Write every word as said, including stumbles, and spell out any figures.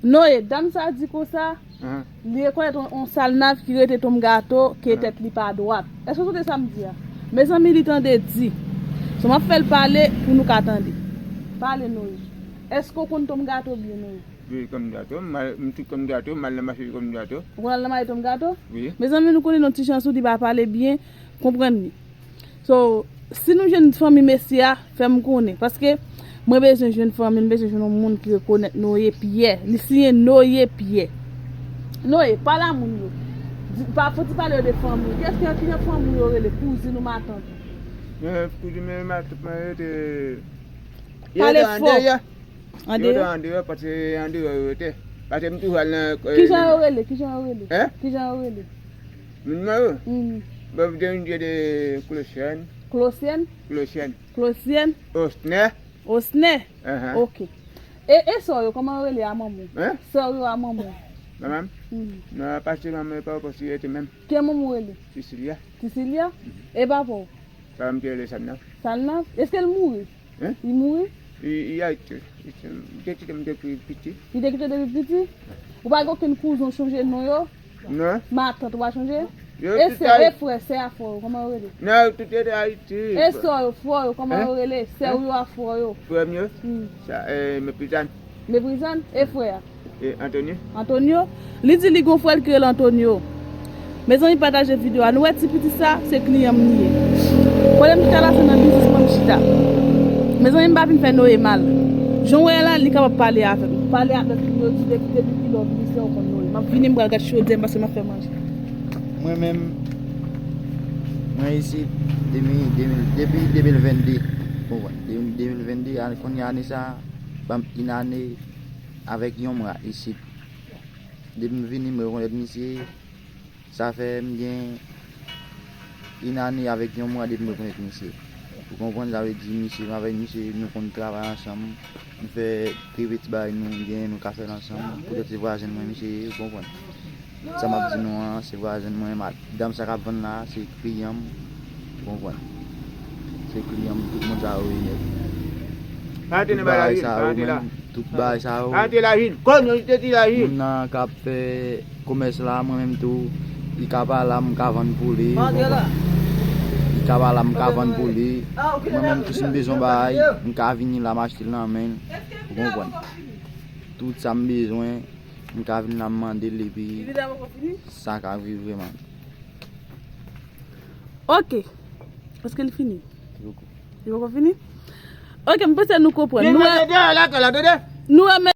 Noye, dam sa di konsa, li rekonèt yon, yon Salnav ki rete Tonm Gato, ke tèt li pa dwat. Èske w tande sa m di a? Mezanmi, li tande di. So, m ap fè l pale pou nou ka tande. Pale, Noye. Èske w konn Tonm Gato byen, Noye? Wi, Tonm Gato. M al, m tout Tonm Gato. M al nan mache Tonm Gato. Ou konn al nan mache Tonm Gato? Wi. Mezanmi, nou konnen yon ti chans ou di pa pale byen, konprann li. So, si nou jwenn fanmi mesye a, fè m konnen. Paske mwen bezwen jwenn fanmi l, m bezwen jwenn yon moun ki rekonèt Noye Pyè. Li siyen Noye Pyè. Noye, pale a moun yo. Di, pa, fò ti pale yo de fanmi w. Kiyès ki, kijan fanmi w yo rele? Kouzin ou matant ou? Men, kouzin mwen, matant mwen, yo te, yo te andeyò. Andeyò? Yo te andeyò, paske andeyò yo te. Paske m toujou al nan, eh, kijan yo rele? Kijan yo rele? Hein? Kijan yo rele? Moun mwen yo? Mm. Bon, m te vin de Klosyèn. Klosyèn? Klosyèn. Klosyèn? Osnè. Osnè? Ahan. Ok. E, e sè w yo, kòman yo rele a manman w? Hein? Sè w yo a manman w? Manman m? Mm. Non, pa se manman m, pa w pòs yo te menm. Ki manman w rele? Sisilia. Sisilia? Mhm. E papa w? Papa m te rele Salnav. Salnav? Èske l mouri? Hein? Li mouri? Li, li Ayiti. Li te, li te kite m depi piti. Li te kite depi piti? Ou pa gen okenn kouzin w chonje non yo? Non. Matant ou pa chonje? Yo tout Ayiti. E sè, e frè, sè a frè yo, kòman yo rele? Non, yo tout yo te Ayiti. E sè yo, frè yo, kòman yo rele? Sè w yo a frè yo. Frè m yo? Hmm. Sa, eh, Meprizan. Meprizan? E frè a? E Antonio. Antonio? Li di li gon frè l ki rele Antonio. Mezanmi, pataje videyo a. Nou wè ti piti sa, se kliyan m li ye. Kote m chita la, se nan biznis mwen m chita. Mezanmi, m pa vin fè Noye mal. Jan w wè la, li kapab pale avè m. Pale avèk li, yo di depi, depi kilè w vini, se ou konn Noye. M ap vini, m pral gad chodyè m paske m ap fè manje. Mwen menm, mwen isit depi, depi, depi de mil venn de. Ou konprann? De mil venn de, kounye a ane sa, ban m yon ane avèk yon mwa isit. Depi m vini, m rekonèt misye. Sa fè m gen yon ane avèk yon mwa depi m rekonèt misye. Ou konprann, sa vle di, misye, m avèk misye, nou konn travay ansanm. Nou fè kreve ti bagay nou genyen, nou ka fè l ansanm. Poutèt se vwazen mwen misye ye, ou konprann. Sa m ap di nou an, se vwazen mwen, madanm sa k ap vann la, se kliyan m, ou konprann. Se kliyan m, tout moun sa yo ye nèt. Tout bagay sa yo, menm, tout bagay sa yo. Moun nan k ap fè komès la, mwen menm tou, li ka pa la, m ka vann pou li, ou konprann. Li ka pa la, m ka vann pou li. Mwen menm tou, si m bezwen bagay, m ka vini la, m achte l nan men l, ou konprann. Tout sa m bezwen, m ka vin la, m mande l, epi sa ka viv vrèman. Ok. Èske li fini? Li poko. Li poko fini? Ok, m panse nou konprann. Nou wè, nou wè